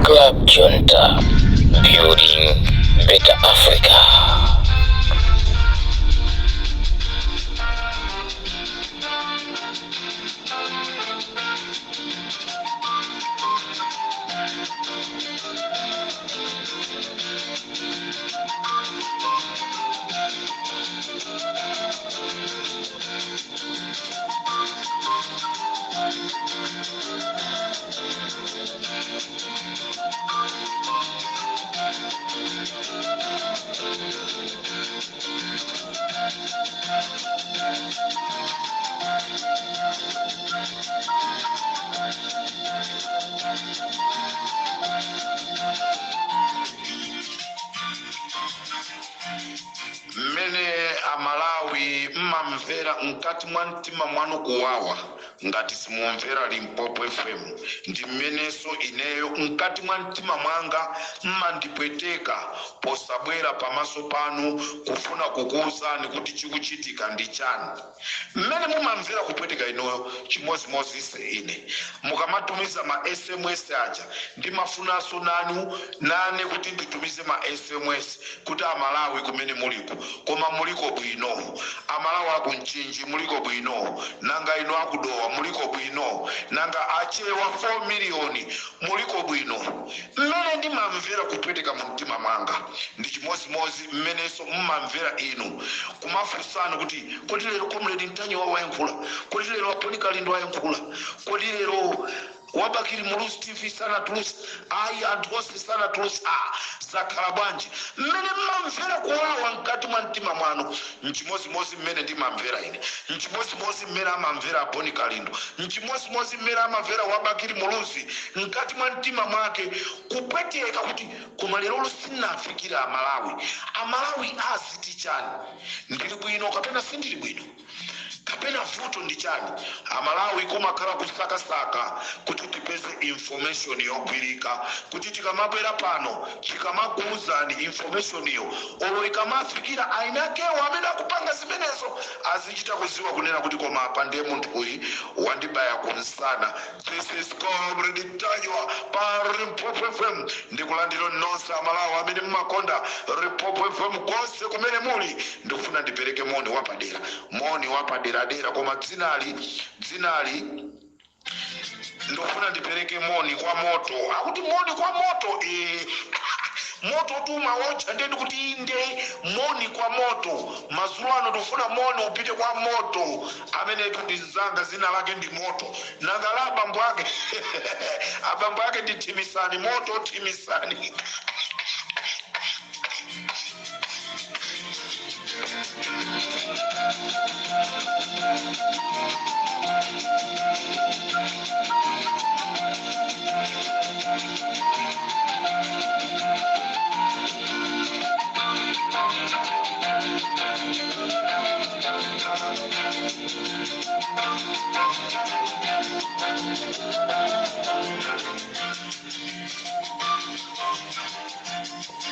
Club Junta, building better Africa. Mmene Amalawi mmamvera mkati mwa mtima mwanu kuwawa ngati simumvera Limpopo FM, ndi mmenenso ineyo mkati mwa mtima mwanga mmandipweteka posabwera pamaso panu kufuna kukuwuzani kuti chikuchitika ndi chani. Mmene mumamvera kupweteka inuyo, chimodzimodzinso ine. Mukamatumiza ma sms aja, ndimafunanso nanu nane kuti nditumize ma sms kuti, "Amalawi kumene muliko, koma muliko bwino? Amalawi aku Mchinji muliko bwino? Nanga inu akuDowa muliko bwino? Nanga Achewa 4 miliyoni muliko bwino?" Mmene ndimamvera kupweteka mu mtima mwanga ndi chimodzimodzi mmenenso mmamvera inu, kumafunsana kuti, "Kodi lero Comrade Ntanyiwa wayankhula? Kodi lero a Bon Kalindo wayankhula? Kodi lero wa Bakili Muluzi TV sanatuluse? Ayi, anthu onse sanatuluse, ah, zakhala bwanji?" Mmene mmamvera kuwawa mkati mwa mtima mwanu, mchimodzimodzi mmene ndimamvera ine, mchimodzimodzi mmene amamvera Bon Kalindo, mchimodzimodzi mmene amamvera wa Bakili Muluzi mkati mwa mtima mwake kupweteka kuti, "Koma lerolo sinafikira Amalawi. Amalawi aziti chani? Ndili bwino kapena sindili bwino? Kapena vuto ndi chani?" Amalawi, kumakhala kusakasaka kuti tipeze information yogwirika, kuti tikamabwera pano, tikamakuwuzani information iyo, olo ikamafikira ainakewo amene akupanga zimenezo, azichita kuziwa kunena kuti, "Koma apa ndiye munthu uyu wandibaya kumsana." This is Comrade Ntanyiwa pa Limpopo FM. Ndikulandira nonse Amalawi amene mumakonda Limpopo FM konse kumene muli. Ndikufuna ndipereke moni wapadera, moni wapaderadera, koma dzinali ndikufuna ndipereke moni kwa moto. Akuti moni kwa moto, moto tumaotcha. Ndiye ndikuti inde, moni kwa moto. Madzulo ano ndikufuna moni upite kwa moto amenetu ndi mzanga, zina lake ndi Moto. Nanga la abambo ake? Abambo ake ndi Thimisani Moto. Thimisani.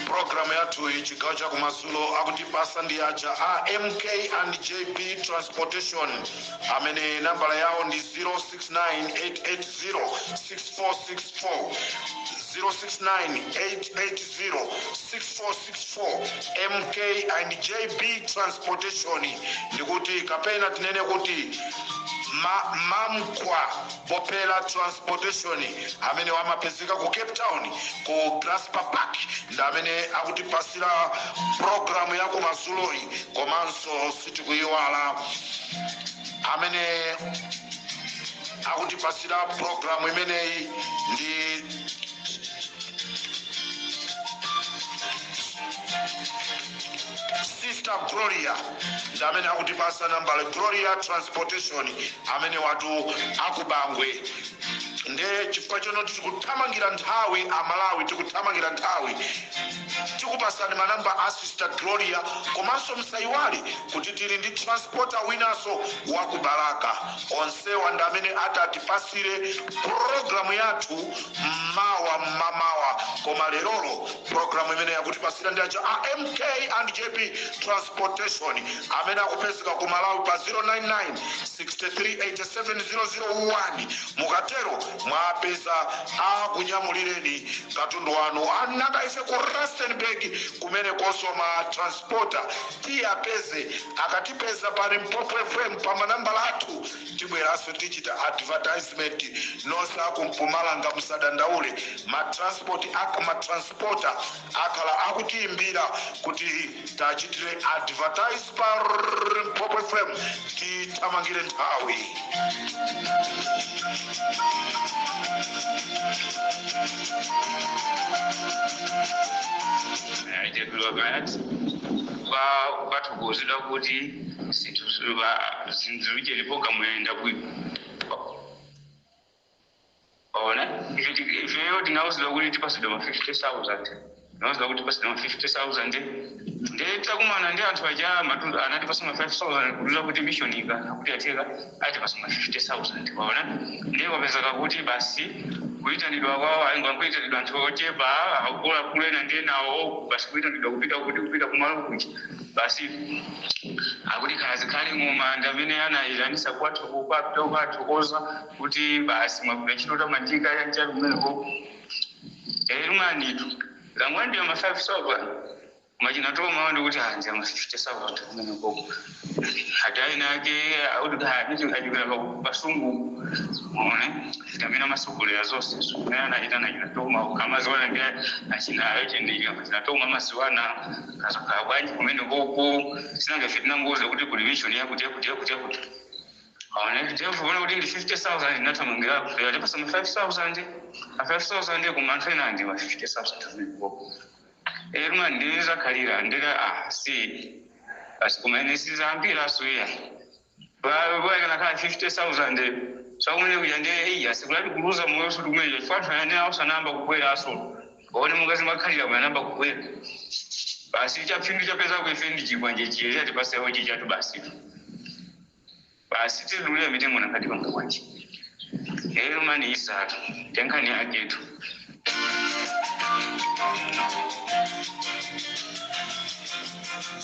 Programu yathu iyi, chigawo cha kumadzulo, akutipasa ndi aja a MK and JB Transportation, amene nambala yawo ndi 0698806464, 0698806464, MK and JB Transportation. Ndikuti kapena tinene kuti Mamkwa Bopela Transportation, amene amapezeka ku Cape Town ku Grasper Park, ndi amene akutipasira programu ya kumadzuloyi. Komanso sitikuyiwala amene akutipasira programu imeneyi ndi Sister Gloria, ndi amene akutipasa nambala, Gloria Transportation, amene watu akubangwe. Nde chifukwa chono tikuthamangira nthawi, Amalawi, tikuthamangira nthawi, tikupasani manamba a Sister Gloria. Komanso msayiwale kuti tili ndi transporter winanso wa ku Balaka. Onsewa ndi amene atatipasire programu yathu mmawa mmamawa. Koma lerolo programu imene yakutipasira ndi aja a MK and JP Transportation amene akupezeka ku Malawi pa 099 63 87 001. Mukatero mwapeza, akunyamulireni katundu wanu. Anaka ife ku Rustenburg kumene koso ma transporter tiyapeze. Akatipeza pa Limpopo FM pa manambala athu, tibweranso tichita advertisement. Nonse aku Mpumalanga musadandaule, ma transport ma transporter akhala akutiimbira kuti tachitire advertise pa Limpopo FM. Tithamangire nthawi. Chedulwa kayati ukathokozedwa kuti zinthu zinthu icheni program yayenda bwino. Ona, ifeyo tinauzidwa kuti tipasidwa ma 50,000, tinauzidwa kuti tipasidwa ma 50,000. Ndiye takumana ndi anthu aja matundu anatipasa ma 5,000 kutuza kuti mission ikatha kuti yatheka atipasa ma 50,000. Waona, ndiye kwapezeka kuti basi kuyitanidwa kwawo aingokuyitanidwa anthu ochepa, akuluakulu ena ndiye nawo basi kuyitanidwa kupita kuti kupita kumalo kuja basi akuti khala zikhale ng'oma ndi amene anayitanisa kwathu kupapita kukathokoza kuti basi mwagwira ntchito tamandika yanjali kumeneko. Lumanitu langwandiyo ma 5,000 machinatoma ndikuti hanzi ama 50,000 kumeneko ati aina ake akuti achokera pasungu one amene amasogolera zonse amene anachitana chinatoma amaziwana ndi achinayo chendika chinatoma amaziwana kazakhala bwanji kumene koko sinangafe tinangoza kuti kuli mission yakuti yakuti yakuti yakuti. Aone, ndiyofuna kuti ndi 50,000 inathamangira kufika tipasa ma 5,000, ma 5,000 koma anthu ena ndi ma 50,000 kumeneko. Eruma ndizakhalira ndira ah si basi kumene sizambira suya bwayakana khala 50,000 sakumene kuja ndiye iya sikulati kuluza moyo suti kumene chifukwa anthu ane ausanamba kubweraso one mungazi makhalira kuyanamba kubwera basi chaphindu chapeza kuife ndi chikwanje chiye chatipasewo chichatu basi basi tidulire mitengo nakati panga kwanje eruma ni isatu tenkhani yaketu.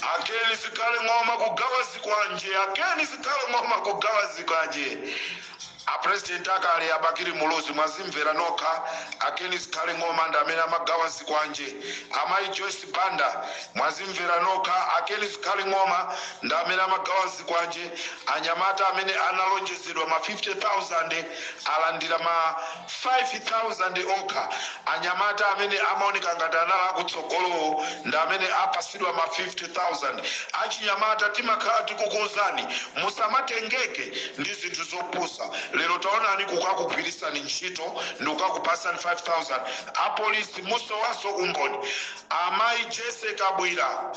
A Ken Zikhale Ng'oma kugawa zikwanje, a Ken Zikhale Ng'oma kugawa zikwanje. Apresident akale a Bakili Muluzi, mwazimvera nokha. A Ken Zikhale Ng'oma ndi amene amagawa zikwanje. Amayi Joyce Banda, mwazimvera nokha. A Ken Zikhale Ng'oma ndi amene amagawa zikwanje. Anyamata amene analonjezedwa ma 50,000 alandira ma 5,000 okha. Anyamata amene amaoneka ngati anali akutsogolowo ndi amene apasidwa ma 50,000. Achinyamata, timakhala tikukuwuzani musamatengeke ndi zinthu zopusa. Lero taonani, kukakugwirisani ntchito ndi kukakupasani 5000. Apolisi musowaso umboni. Amayi Jesse Kabwira,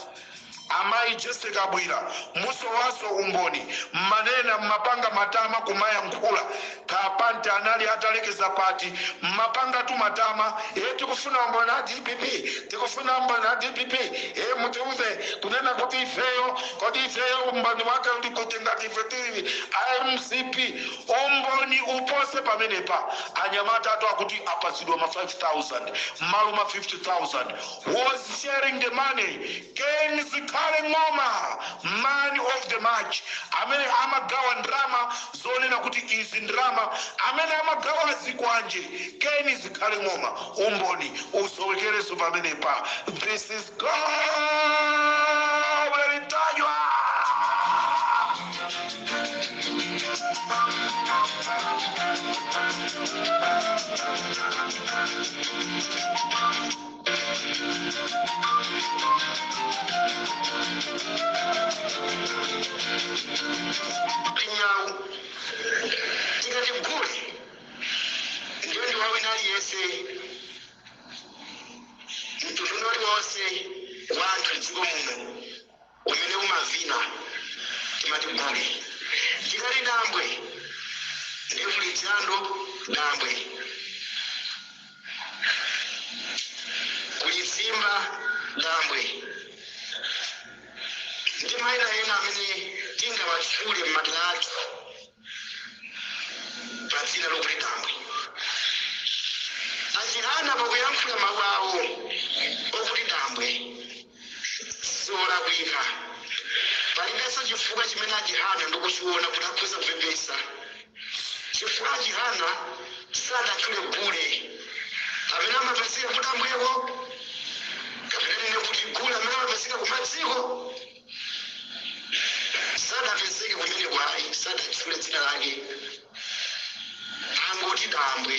amayi Jesse Kabwira, musowaso umboni. Mmanena mmapanga matama kumayankhula kapante anali atalekeza pati, mmapanga tu matama e tikufuna umboni a DPP, tikufuna umboni a DPP e mutiuze kunena kuti ifeyo kodi ifeyo umboni wake uli kuti ngati ife tili MCP? Umboni upose pamenepa. Anyamata atu akuti apasidwa ma 5000 mmalo ma 50,000. Was sharing the money Ken Zikhale Ng'oma, man of the match, amene amagawa ndrama zonena kuti izi ndrama, amene amagawa zikwanje, Ken Zikhale Ng'oma. Umboni usowekereso pamenepa. This is Gobelitajwa. Nyawu tikati gule ndiyo ndi wawina aliyense mtundu uliwonse wa anthu mdziko muno umene umavina timati gule. Tikati dambwe ndiye kuli dzando dambwe, kuli tsimba dambwe ndi mayina ena amene tingawatchule m'madera athu pa dzina lokuti dambwe. Achihana pakuyankhula mawu awo okuti dambwe siwolakwika. Palibenso chifukwa chimene achihana ndikuchiona kuti akhoza kupepesa, chifukwa achihana sadatchule gule amene amapezeka kudambweko, kapena nene kuti gule amene amapezeka kumadziko sadapezeke kumene kwayi, sadatchule dzina lake, angoti dambwe.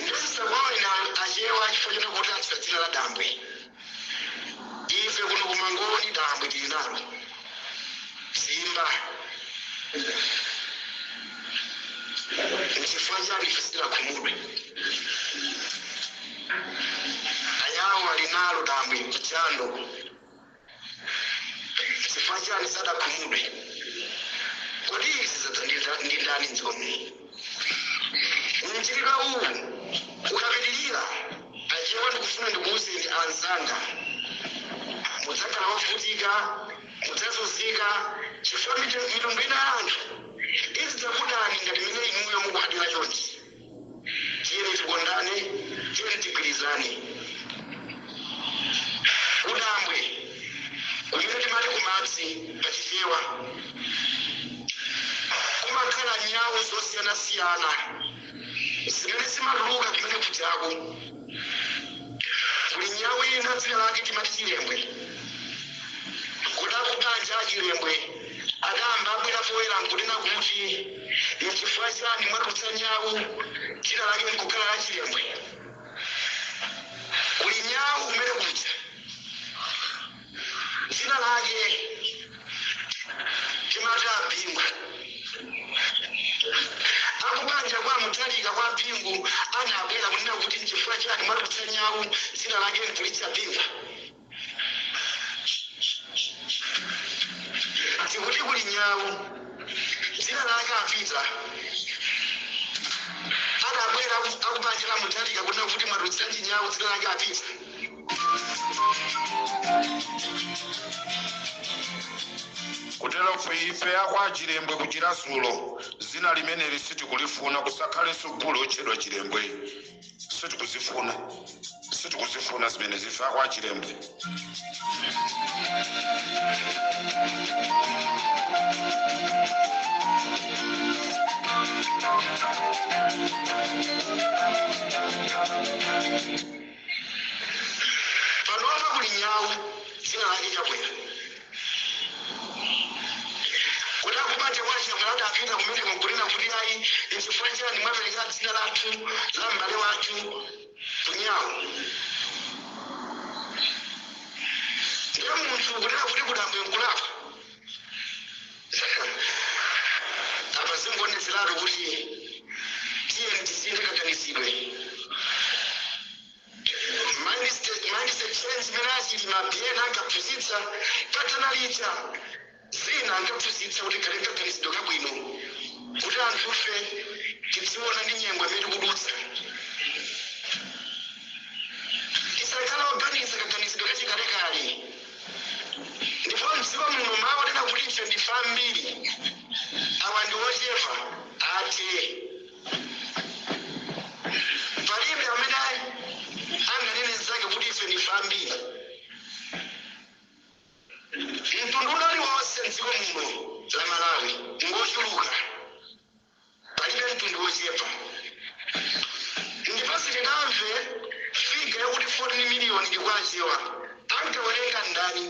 Ndizisakwaina achewa chifukwa chona kuti atchula dzina la dambwe. Ife kuno kumangoni dambwe tili nalo zimba. Nchifukwa chani ife sitidakhumudwe? Ayawo ali nalo dambwe kuchando, chifukwa chani sadakhumudwe? Kodi izi zadza ndi ndani mdziko muno? Mchitidwe uwu ukapitirira, achewa, ndikufuna ndikuwuzeni anzanga, mudzakhala wovutika, mudzazunzika, chifukwa mitundu ina ya anthu izidzakudani ngati mmene inuyo mukuhadira chonchi. Tiyeni tikondane, tiyeni tigwirizane. Kudambwe kumene timati kumadzi pachichewa kumakhala nyawu zosiyanasiyana zimene zimatuluka kumene kujako. Kuli nyawu ina dzina lake timati chilembwe. Kudaku banja achilembwe adamba abwera poyera nkunena kuti nchifukwa chani mwatulutsa nyawu dzina lake nkukhala la chilembwe? Kuli nyawu kumene kuja dzina lake timati abingu. Akubanja kwa Mutharika kwa Bingu anabwera kunena kuti nchifukwa chani mwatulutsa nyawu dzina lake nkulitcha Bingu? Tikuti kuli nyawu dzina lake apita, adabwera akubanja la Mutharika kunena kuti mwatulutsanji nyawu dzina lake apita? Kutero ife akwa Chilembwe kuchirasulo zina limeneli sitikulifuna. Kusakhalenso gulu otchedwa Chilembwe, sitikuzifuna, sitikuzifuna zimene zife akwa Chilembwe. Panopa kuli nyawu dzina lake Chakwera. Kuti akubanja kwa Chakwera adapita kumene kunkunena kuti ayi, nchifukwa chani mwapereka dzina lathu la m'bale wathu kunyawu? Ndiye munthu kunena kuti kudambwe nkulakwa, apa zingoonetseratu kuti tiyeni tisinthe kaganizidwe. Mindset change imene achilima biyena ankaphunzitsa patsanalija zina, ankaphunzitsa kuti khale kaganizidwe kabwino, kuti anthufe tidziona ndi nyengo imene tikudutsa, tisakhale oganiza kaganizidwe kachikalekale. Ndipo mdziko muno mawu onena kuti ife ndife ambiri, awa ndi ochepa ate. Palibe amene anganene zake kuti ife ndife ambiri. Mtundu uliwonse mdziko muno la Malawi ngochuluka, palibe mtundu wochepa. Ndipo sitinamve figure yakuti 14 miliyoni ndikwachewa. Ankawerenga ndani?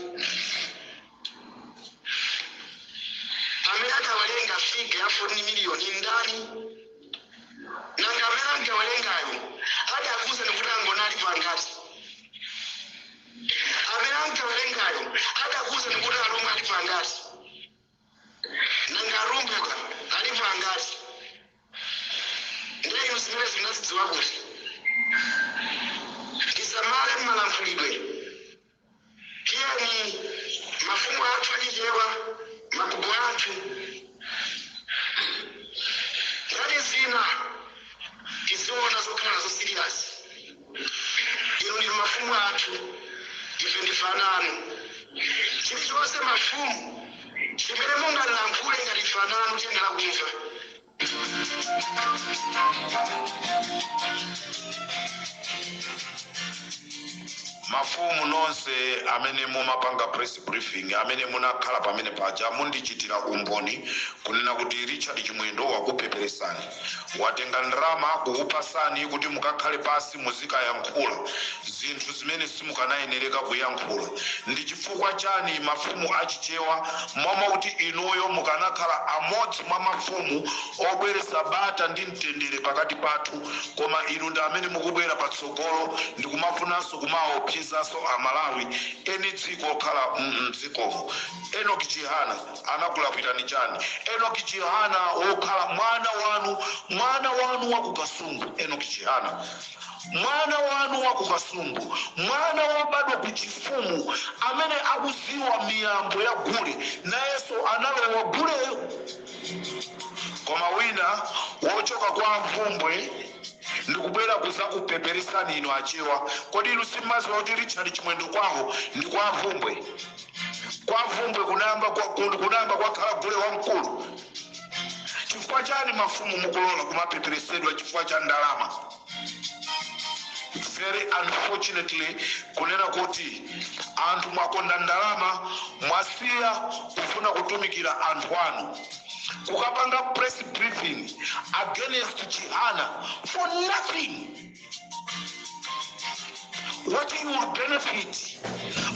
Amene adawerenga figure ya 14 miliyoni ndani? Nanga amene ankawerengayo adakuza nikuti angona alipo angati? Amene ankawerengayo adakuza nikuti alomwe alipo angati? Nanga arumbuka alipo angati? Ndiye inu zimene zinazidziwa kuti tisamale mmalankhulidwe. Tiyeni mafumu athu achichewa, magugu athu, ngati zina tiziona zokhala nazo serious. Inu ndi mafumu athu, ife ndife ana anu. Chilichonse mafumu chimene mungalankhule ngati ife ana anu tiyenera kumva. Mafumu nonse amene mumapanga press briefing, amene munakhala pamene paja, mundichitira umboni kunena kuti Richard Chimwendo wakupeperesani, watenga ndalama kukupasani kuti mukakhale pasi muzikayankhula zinthu zimene simukanayenereka kuyankhula. Ndi chifukwa chani mafumu achichewa, momwe kuti inuyo mukanakhala amodzi mwa mafumu obweresa bata ndi mtendere pakati pathu, koma inu ndi amene mukubwera patsogolo ndi kumafunanso kumaopsezanso Amalawi eni dziko okhala mdzikomo? Enoch Chihana anakulakwirani chani? Enoch Chihana wokhala mwana wanu, mwana wanu wa kuKasungu, Enoch Chihana, mwana wanu wa kuKasungu, mwana wobadwa ku chifumu, amene akuziwa miyambo ya gule, nayenso analowa guleyo. Koma wina wochoka kwa Mvumbwe ndikubwera kuzakupeperesani inu achewa. Kodi inu simmaziwa kuti Richard Chimwendo kwawo ndi kwa Mvumbwe? Kwa Mvumbwe kunayamba kwakhala gule wamkulu. Chifukwa chani mafumu mukulola kumapeperesedwa chifukwa cha ndalama? Very unfortunately kunena kuti anthu mwakonda ndalama, mwasiya kufuna kutumikira anthu anu, kukapanga press briefing against Chihana for nothing. What you will benefit?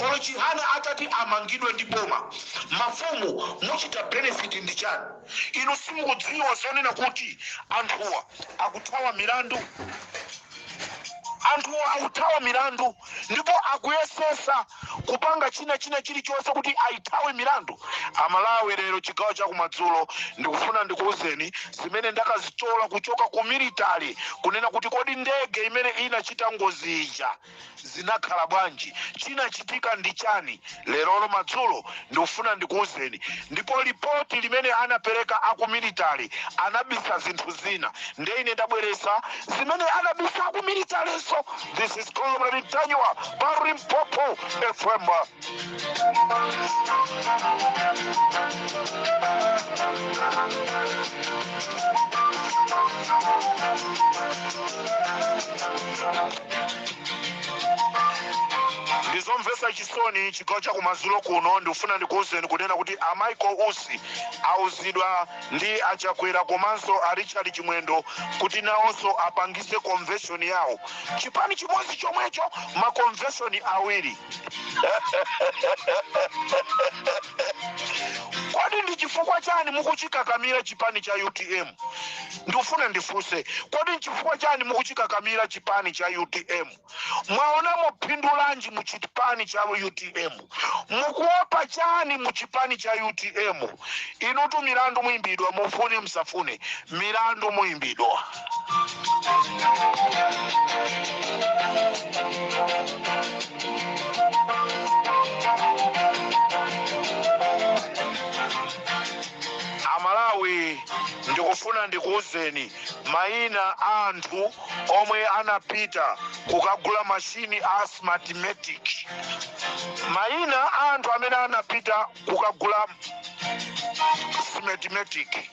Olo Chihana atati amangidwe ndi boma, mafumu muchita benefit ndi chani? Inu simukudziwa zonena kuti anthuwa akuthawa milandu? Anthuwa akuthawa milandu ndipo akuyesesa kupanga china chilichonse kuti ayithawe milandu. Amalawi, lero chigawo chakumadzulo ndikufuna ndikuwuzeni zimene ndakazitola kuchoka ku military, kunena kuti kodi ndege imene inachita ngozi ija zinakhala bwanji, chinachitika ndi chani? Lerolo madzulo ndikufuna ndikuwuzeni. Ndipo ripoti limene anapereka aku military anabisa zinthu zina, nde ine ndabweresa zimene anabisa aku militaryso. This is Comrade Ntanyiwa pa Limpopo FM. Ndizomvetsa chisoni. Chigawo cha kumadzulo kuno ndikufuna ndikuwuzeni kunena kuti a Michael Usi auzidwa ndi aChakwera komanso a Richard Chimwendo kuti nawonso apangise convention yawo. Chipani chimodzi chomwecho, ma convention awiri. Kodi ndi chifukwa chani mukuchikakamira chipani cha UTM? Ndikufuna ndifunse, kodi nchifukwa chani mukuchikakamira chipani cha UTM? Mwaonamo phindu lanji mu chipani cha UTM? Mukuopa chani mu chipani cha UTM? Inutu milandu muyimbidwa, mufune msafune, milandu muyimbidwa. Amalawi, ndikufuna ndikuwuzeni mayina a anthu omwe anapita kukagula mashini a Smartmatic, mayina a anthu amene anapita kukagula Smartmatic.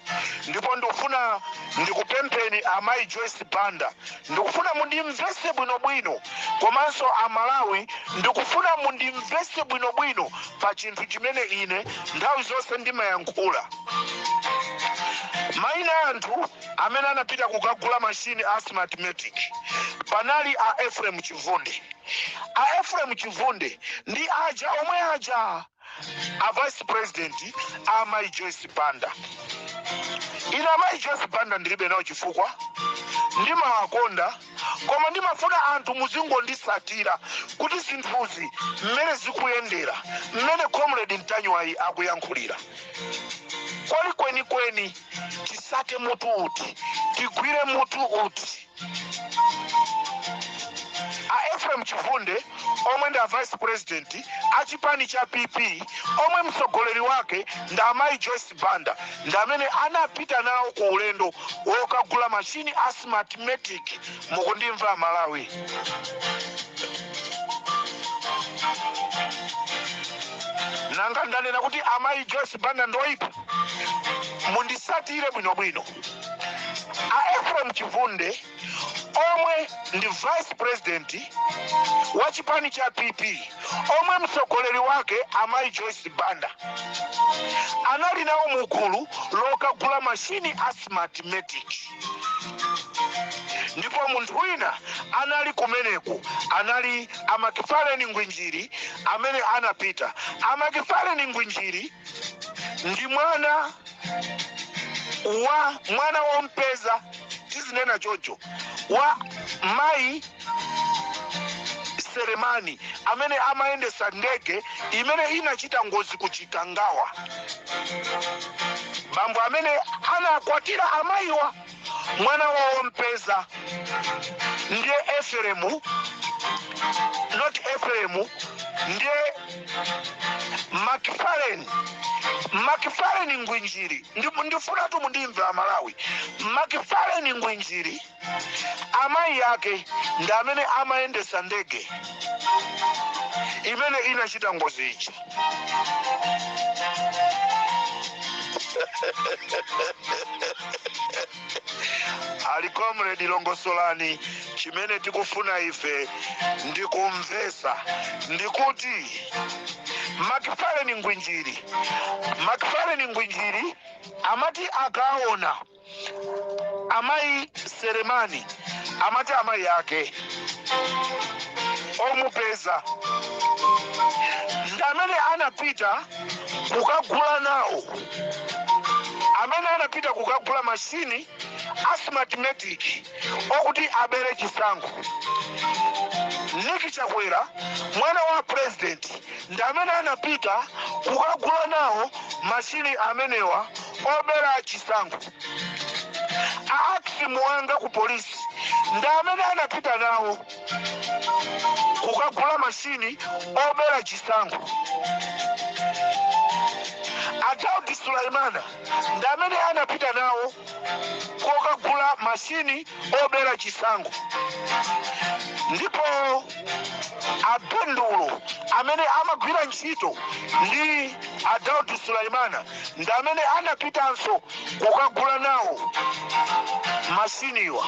Ndipo ndikufuna ndikupempheni, amayi Joyce Banda, ndikufuna mundimvese bwinobwino, komanso Amalawi, ndikufuna mundimvese bwinobwino pa chinthu chimene ine nthawi zonse ndimayankhula. Mayina a anthu amene anapita kukagula mashini a Smartmatic, panali a Ephraim Chivunde. A Ephraim Chivunde ndi aja omwe aja a vice president a mayi Joyce Banda. Ine amayi Joyce Banda ndilibe nawo chifukwa, ndimawakonda, koma ndimafuna anthu muzingondisatira kuti zinthuzi mmene zikuyendera, mmene Comrade Ntanyiwayi akuyankhulira. Kodi kwenikweni tisate mutu uti, tigwire mutu uti? A Ephraim Chivunde omwe ndi a vice president a chipani cha PP, omwe mtsogoleri wake ndi amayi Joyce Banda, ndi amene anapita nawo ku ulendo wokagula mashini a Smartmatic. Mukundimva, Malawi? Nanga ndanena kuti amayi Joyce Banda ndoyipa? Mundisatire bwinobwino. A Ephraim Chivunde omwe ndi vice president wa chipani cha PP, omwe mtsogoleri wake amayi Joyce Banda, anali nawo mugulu lokagula mashini a Smartmatic. Ndipo munthu wina anali kumeneku anali a Macfarlane Ngwinjiri amene anapita. A Macfarlane Ngwinjiri ndi mwana wa mwana wompeza, tizinena chocho, wa mayi Selemani amene amayendesa ndege imene inachita ngozi ku Chikangawa. Bambo amene anakwatira amayiwa, mwana wompeza ndiye Eferemu, not Eferemu, ndiye Macfarlane, Macfarlane Ngwinjiri. Ndifunatu mundimve Amalawi. Macfarlane Ngwinjiri, amayi ake ndi amene amayendesa ndege imene inachita ngozi ija. Ali comrade, longosolani. Chimene tikufuna ife ndikumvesa ndikuti Macfarlane Ngwinjiri, Macfarlane Ngwinjiri amati akaona amayi Selemani, amati amayi ake omupeza ndi amene anapita kukagula nawo, amene anapita kukagula mashini a Smartmatic okuti abere chisankho. Nick Chakwera, mwana wa president, ndi amene anapita kukagula nawo mashini amenewa obera chisankho. A Axi Muwanga ku polisi ndi amene anapita nawo kukagula mashini obera chisankho. A Daudi Sulaimana ndi amene anapita nawo kokagula mashini obera chisankho. Ndipo abendulo amene amagwira ntchito ndi a Daudi Sulaimana ndi amene anapitanso kukagula nawo mashiniwa.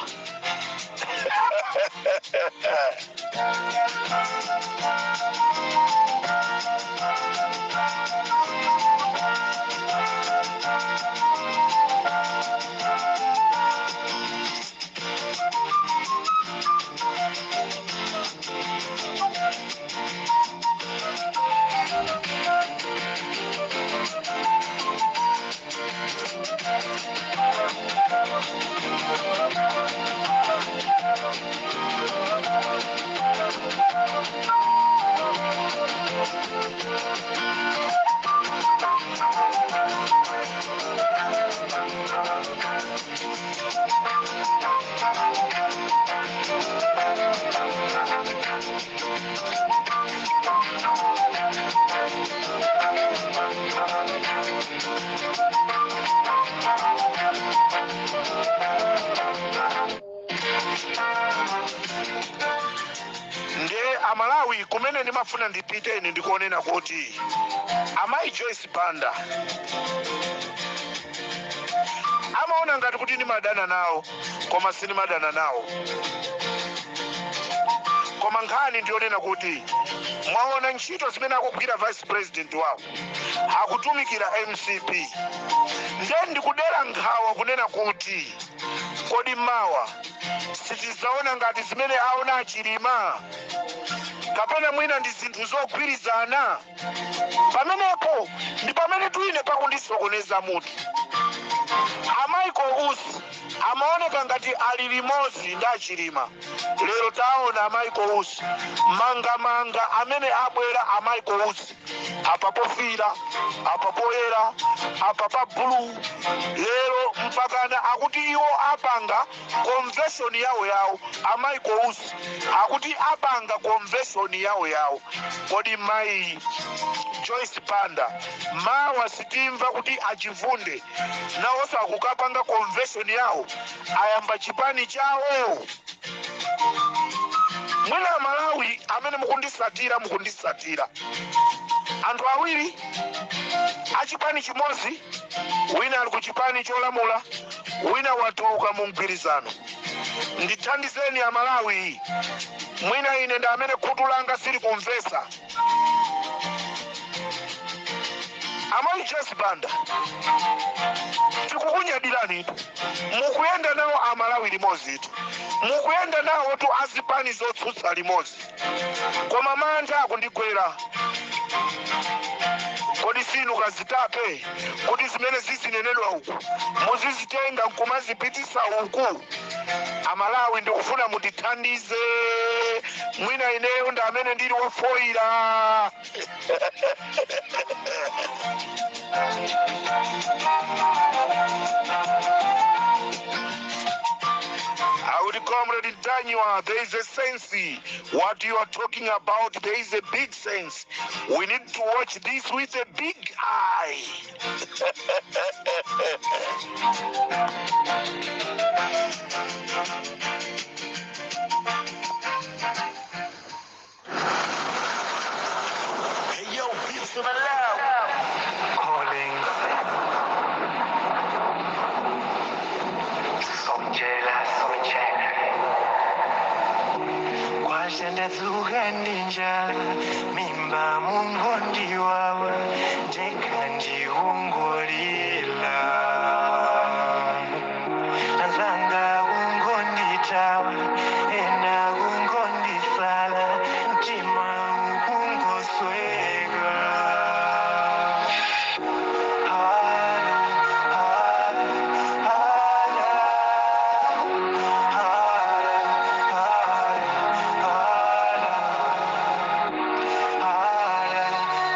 Ndiye Amalawi, kumene ndimafuna ndipite ine ndikuonena kuti amayi Joyce Banda amaona ngati kuti ndimadana nawo, koma sindimadana nawo. Koma nkhani ndionena kuti mwaona ntchito zimene akugwira vice president wawo, akutumikira MCP. Ndiye ndikudera nkhawa kunena kuti kodi mawa sitizaona ngati zimene aona Achilima, kapena mwina ndi zinthu zogwirizana? Pamenepo ndi pamene twine pakundisokoneza mutu. A Michael Usi amaoneka ngati ali limodzi ndi Achilima. Lero taona a Michael Usi mangamanga amene abwera. A Michael Usi apa pofira, apa poyera, apa pa bulu, lero mpakana akuti iwo apanga convention yawo yawo. A Michael Usi akuti apanga convention yawo yawo. Kodi mayi Joyce Banda mawa sitimva kuti Achivunde nawonso akukapanga convention yawo, ayamba chipani chawo? Mwina Amalawi amene mukundisatira, mukundisatira. Anthu awiri achipani chimodzi, wina ali ku chipani cholamula, wina watuluka mu mgwirizano. Ndithandizeni Amalawi, mwina ine ndi amene khutu langa silikumvesa. Amayi Joyce Banda, tikukunyadiranitu, mukuyenda nawo Amalawi limodzitu, mukuyenda nawotu azipani zotsutsa limodzi, koma mantha akundigwera. Kodi sinu kazitape kuti zimene zizinenedwa uku muzizitenga nkumazipitisa uku? Amalawi, ndikufuna mutithandize, mwina ineyo ndi amene ndili wofoira. Akuti Comrade Ntanyiwa, there is a sense what you are talking about, there is a big sense. We need to watch this with a big eye. Hey yo, beats to the left. Calling. Sonjela, sonjela. Kwacha ndadzuka ndi njala, mimba mungondiwawa, ndekha ndikungolira. Anzanga kungondithawa, ena kungondisala, mtima ukungosweka. Hala, hala, hala. Hala, hala, hala. Hala,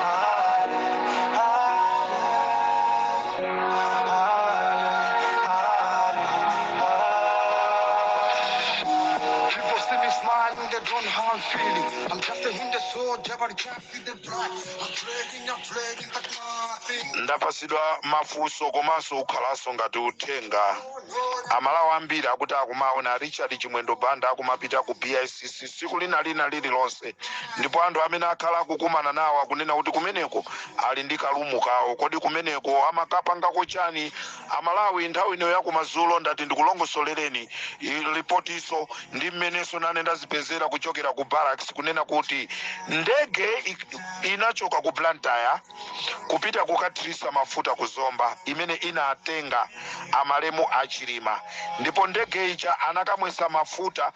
hala, hala. Hala, hala. People see me smiling, they don't know how I'm feeling. I'm just a hinder soldier, but can't see the blood. I'm praying, I'm praying, but nothing. Ndapasidwa mafunso komanso ukhalanso ngati uthenga. Amalawi ambiri akuti akumaona Richard Chimwendo Banda akumapita ku BICC tsiku lina lina lililonse, ndipo anthu amene akhala akukumana nawo akunena kuti kumeneko ali ndi ka room kawo. Kodi kumeneko amakapangako chani? Amalawi, nthawi ino yakumadzulo ndati ndikulongosolereni ripotiso ndi mmenenso nane ndazipezera kuchokera ku barracks, kunena kuti ndege inachoka ku Blantyre kupita kukathirisa mafuta ku Zomba, imene inatenga amalemu Achilima, ndipo ndege ija anakamwesa mafuta,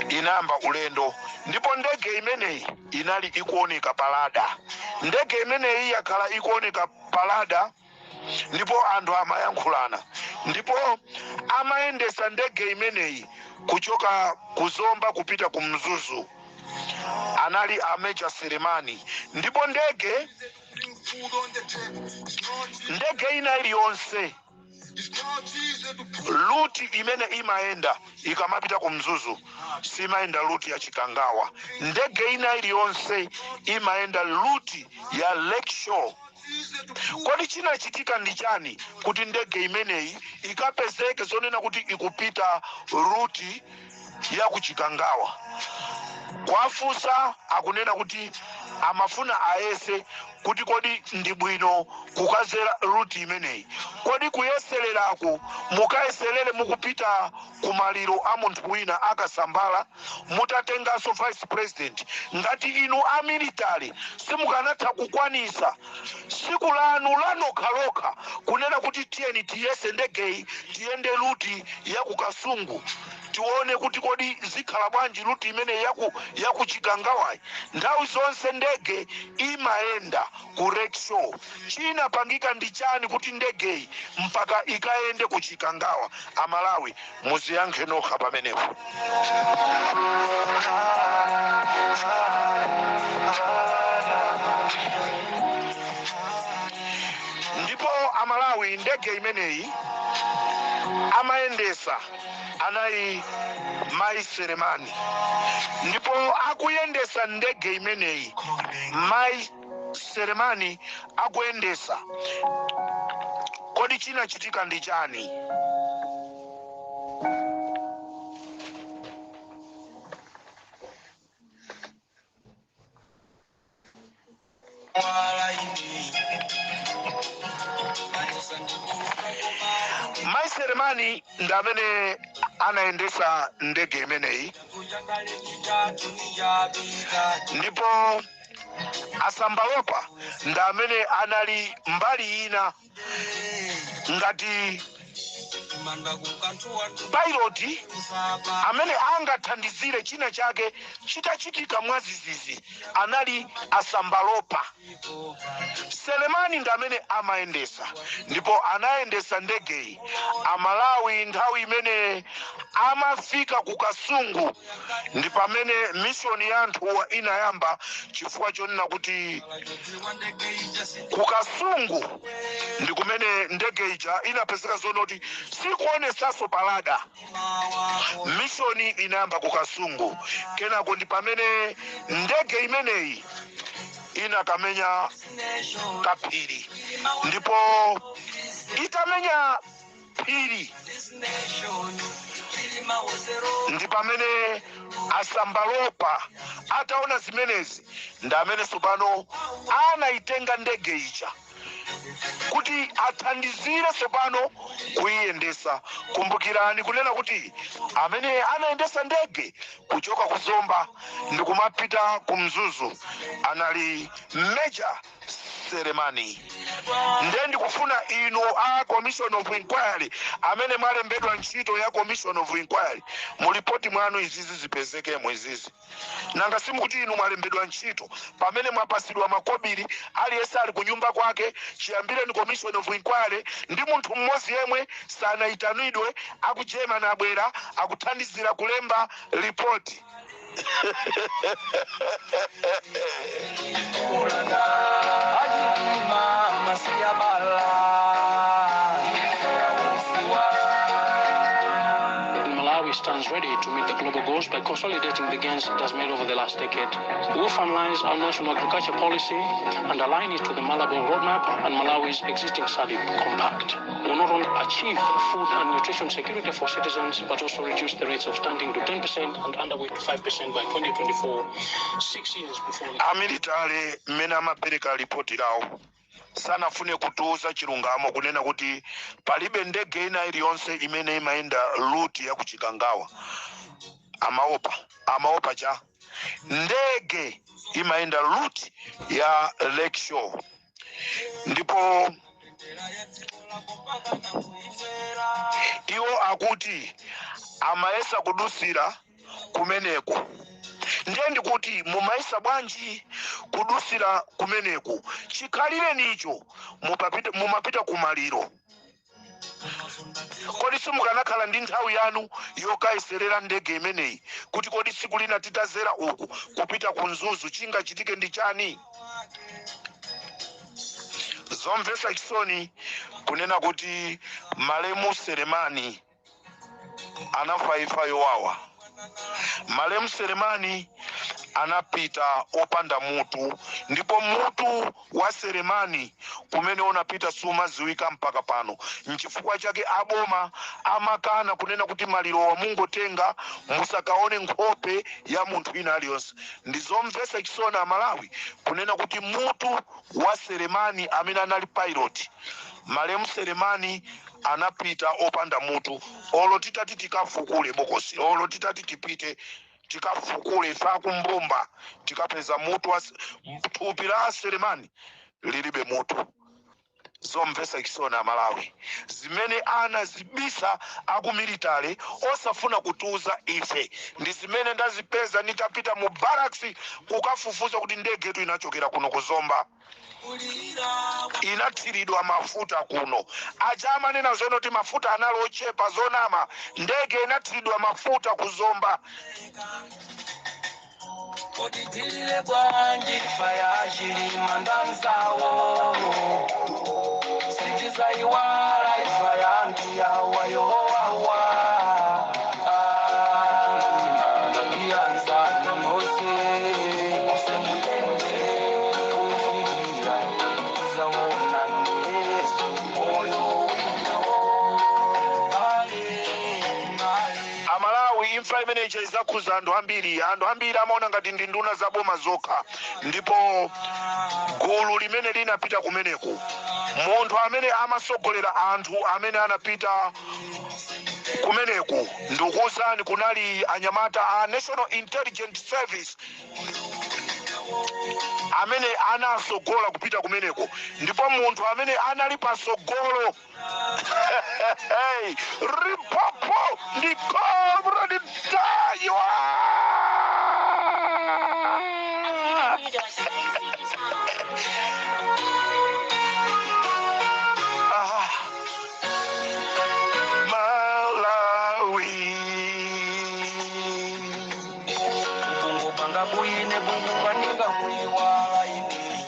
inayamba ulendo, ndipo ndege imeneyi inali ikuoneka pa radar. Ndege imeneyi yakhala ikuoneka pa radar, ndipo anthu amayankhulana, ndipo amayendesa ndege imeneyi kuchoka ku Zomba kupita ku Mzuzu anali a Major Selemani. Ndipo ndege ina iliyonse, route imene imayenda ikamapita ku Mzuzu simayenda route ya Chikangawa. Ndege ina iliyonse imayenda route ya Lakeshore. Kodi chinachitika ndi chani kuti ndege imeneyi ikapezeke zonena kuti ikupita route ya ku Chikangawa? Kwafunsa, akunena kuti amafuna ayese kuti kodi ndi bwino kukazera route imeneyi. Kodi kuyesererako mukayeserere mukupita kumaliro a munthu wina akasambala, mutatenganso vice president? Ngati inu a military simukanatha kukwanisa siku lanu lanokhalokha kunena kuti tiyeni tiyese ndegeyi, tiyende route ya ku Kasungu, tione kuti kodi zikhala bwanji route imene yaku Chikangawayi? Nthawi zonse ndege imayenda ku Lakeshore. Chinapangika ndi chani kuti ndegeyi mpaka ikayende ku Chikangawa? Amalawi, muziyankhe nokha pamenepo. Ndipo Amalawi, ndege imeneyi amayendesa anali Mai Selemani, ndipo akuyendesa ndege imeneyi, Mai Selemani akuyendesa, kodi chinachitika ndi chani? Mai Selemani ndi amene anayendesa ndege imeneyi, ndipo Asambalopa ndi amene anali mbali ina ngati pilot amene angathandizire china chake chitachitika mwazizizi, anali Asambalopa. Selemani ndi amene amayendesa, ndipo anayendesa ndegeyi. Amalawi, nthawi imene amafika ku Kasungu ndi pamene mission ya anthuwa inayamba, chifukwa chonena kuti ku Kasungu ndi kumene ndege ija inapezeka zonoti sikuonesanso pa radar. Mission inayamba ku Kasungu, kenako ndi pamene ndege imeneyi inakamenya kaphiri, ndipo itamenya phiri ndi pamene Asambalopa ataona zimenezi, ndi amene tsopano anayitenga ndege ija kuti athandizire tsopano kuyiyendesa. Kumbukirani kunena kuti amene anayendesa ndege kuchoka ku Zomba ndi kumapita ku Mzuzu anali Major Selemani. Nde ndikufuna inu a Commission of Inquiry amene mwalembedwa ntchito ya Commission of Inquiry, mu ripoti mwanu izizi zipezekemo izizi. Nanga simukuti inu mwalembedwa ntchito pamene mwapasidwa makobiri, aliyense ali kunyumba kwake chiyambireni Commission of Inquiry, ndi munthu mmodzi yemwe sanayitanidwe aku German abwera akuthandizira kulemba ripoti. Malawi stands ready to meet the global goals by consolidating the gains it has made over the last decade. We will finalize our national agriculture policy and align it to the Malabo Roadmap and Malawi's existing SADC Compact. We will not only achieve food and nutrition security for citizens, but also reduce the rates of stunting to 10% and underweight to 5% by 2024, 6 years before the A military mmene amapereka ripoti lawo sanafune kutiuza chilungamo kunena kuti palibe ndege ina iliyonse imene imayenda route ya kuchikangawa. Amaopa cha ndege imayenda route ya Lake Shore, ndipo iwo akuti amayesa kudusira kumeneko. Ndiye ndikuti mumayesa bwanji kudusira kumeneku chikhalire nicho mumapita kumaliro? Kodi simukanakhala ndi nthawi yanu yokayeserera ndege imeneyi kuti kodi tsiku lina titazera uku kupita ku Mzuzu chingachitike ndi chani? Zomvetsa chisoni kunena kuti malemu Selemani anafa imfa yowawa. Malemu Selemani anapita opanda mutu, ndipo mutu wa Selemani kumene unapita sumaziwika mpaka pano. Nchifukwa chake aboma amakana kunena kuti malirowa mungotenga, musakaone nkhope ya munthu ina aliyonse. Ndizomvetsa chisoni, Amalawi, kunena kuti mutu wa Selemani amene anali pilot, malemu Selemani, anapita opanda mutu. Olo titati tikafukule bokosi, olo titati tipite tikafukule ife akumbumba, tikapeza mutu wa thupi la Selemani lilibe mutu. Zomvetsa chisoni, Amalawi, zimene anazibisa aku military osafuna kutiuza ife ndi zimene ndazipeza nditapita mu barracks kukafufuza kuti ndege yetu inachokera kuno kuzomba, inathiridwa mafuta kuno. Aja amanena zono kuti mafuta anali ochepa, zonama. Ndege inathiridwa mafuta kuzomba. Koditilile bwanji faya Chilima ndanzawo, sitizaiwala ifa ya anthu yawa yowawa iyanzano mose musemutende kufikira zaona Yesu moyo winawo ale ale. Amalawi, imfa Imene ija izakhuza anthu ambiri. Anthu ambiri amaona ngati ndi nduna za boma zokha. Ndipo gulu limene linapita kumeneku, munthu amene amasogolera anthu amene anapita kumeneku, ndikuwuzani, kunali anyamata a National Intelligence Service amene anasogola kupita kumeneko. Ndipo munthu amene anali pasogolo, hey, Limpopo ndi Comrade Ntanyiwa. Ah, Malawi. Kungopanga bwine bungupanika kuiwala ine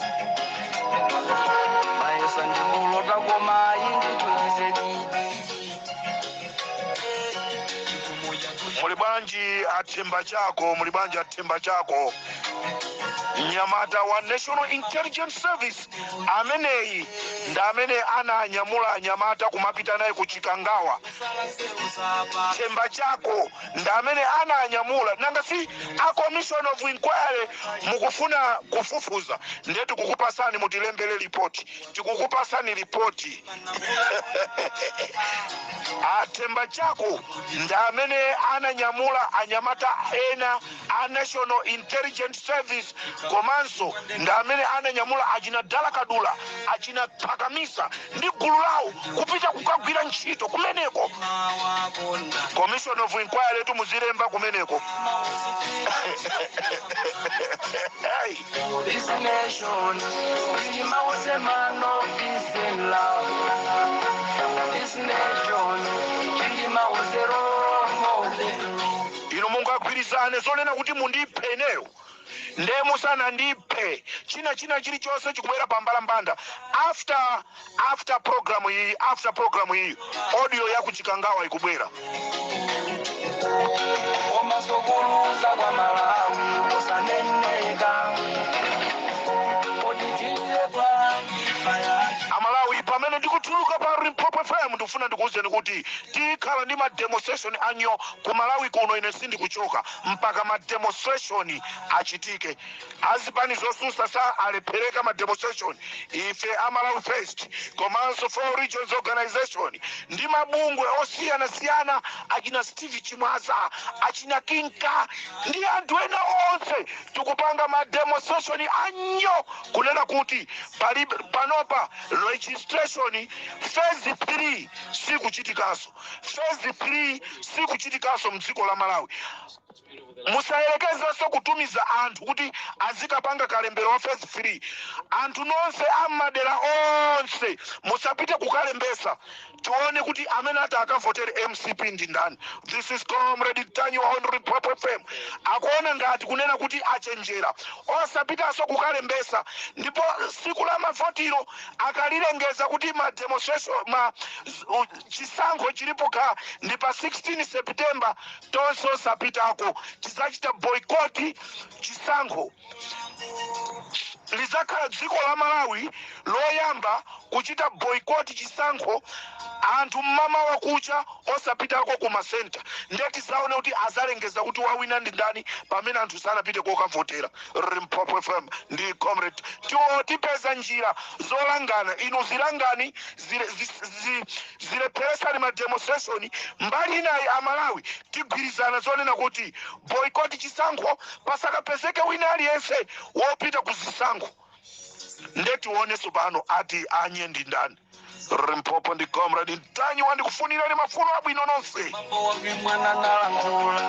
maesa ndikulota koma inditwezedidi. Muli bwanji athemba chako? Muli bwanji athemba chako? Mnyamata wa National Intelligence Service ameneyi ndi amene ananyamula anyamata kumapita naye ku Chikangawa. Themba chako ndi amene ananyamula. Nanga si a commission of inquiry mukufuna kufufuza? Ndiye tikukupasani, mutilembere ripoti, tikukupasani ripoti. Athemba chako ndi amene ananyamula anyamata ena a National Intelligence Service, komanso ndi amene ananyamula achina Dala Kadula, achina Phakamisa ndi gulu lawo kupita kukagwira ntchito kumeneko. Commission of inquiry tumuzilemba kumeneko. Hey. This nation, Chilima peace and love. This nation, Chilima was a role model. Inu mungagwirizane zonena kuti mundiphe ineyo? Nde musanandiphe, china chilichonse chikubwera pambalambanda after program iyi. After program iyi, audio ya kuchikangawa ikubwera. Omasokuluza kwa Malawi usaneneka oditile bwanji yake. Amalawi, pamene ndikutuluka pa Limpopo FM, ndikufuna ndikuwuzeni kuti tikhala ndi ma demonstration anyo ku Malawi kuno. Ine sindikuchoka mpaka ma demonstration achitike. Azipani zosusa sa alephereka ma demonstration, ife Amalawi First komanso Four Regions Organization ndi mabungwe osiyanasiyana, achina Steve Chimwaza, achina Kinka ndi anthu ena onse, tikupanga ma demonstration anyo kunena kuti panopa registration phase 3 sikuchitikaso. Phase 3 sikuchitikaso mdziko la Malawi. Musayerekezenso kutumiza anthu kuti azikapanga kalembero wa phase 3. Anthu nonse ammadera onse, musapite kukalembesa. Tione kuti amene ati akavotere MCP ndi ndani. This is Comrade Ntanyiwa on Limpopo FM. Akuona ngati kunena kuti achenjera. Osapitanso kukalembesa. Ndipo siku la mavotiro akalilengeza kuti ma demonstration, ma chisankho chilipo ka ndi pa 16 September, tonse osapitako. Tizachita boycott chisankho. Lizakhala dziko la Malawi loyamba kuchita boycott chisankho, anthu mmama wakucha osapitako ku masenta. Ndiye tizaone kuti azalengeza kuti wawina ndi ndani pamene anthu sanapite kokavotera. Limpopo FM ndi Comrade tiwo tipeza njira zolangana. Inu zilangani, zilepheresani ma demonstration. Mbali inayi, Amalawi tigwirizana zonena kuti boycott chisankho, pasakapezeke wina aliyense wopita ku zisankho. Nde tionenso pano ati anye ndi ndani. Limpopo ndi Comrade Ntanyiwa, ndikufunirani mafuno abwino nonse. Mambo wake mwana nalankhula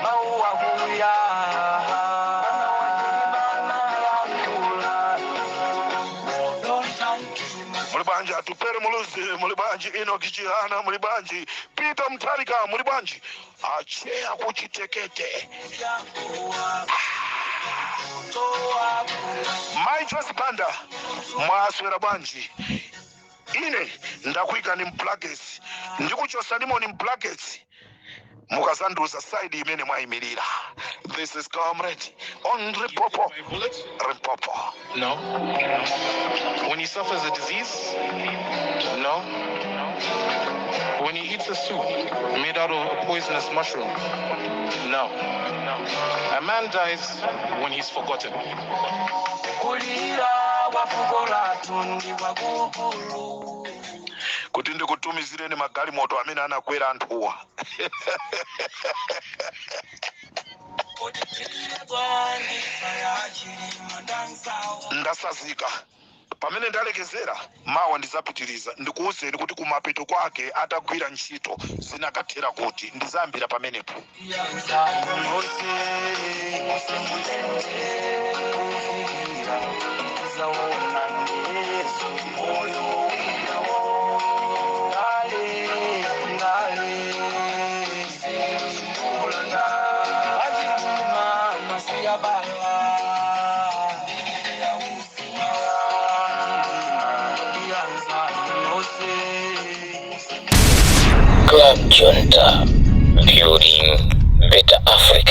mawu akuya mwana wachilima nalankhula. Muli bwanji Atupere Muluzi? Muli bwanji Enoki Chihana? Muli bwanji Peter Mutharika? Muli bwanji acheya kuchitekete? Mai Joyce Banda, mwaswera bwanji? Ine ndakuyikani m'brackets, ndikuchosanimoni m'brackets mukazanduza side imene mwayimirira. This is Comrade on Limpopo. By bullet? Limpopo. No. When he suffers a disease? No. When he eats a soup made out of a poisonous mushroom? No. A man dies when he's forgotten. Kulira kwa fuko lathu ndi kwakukulu. Kuti ndikutumizireni magalimoto amene anakwera anthuwa. Ndasazika pamene ndalekezera. Mawa ndizapitiriza, ndikuwuzeni kuti kumapeto kwake atagwira ntchito zinakathera kuti. Ndizayambira pamenepo. Club Junta, building better Africa.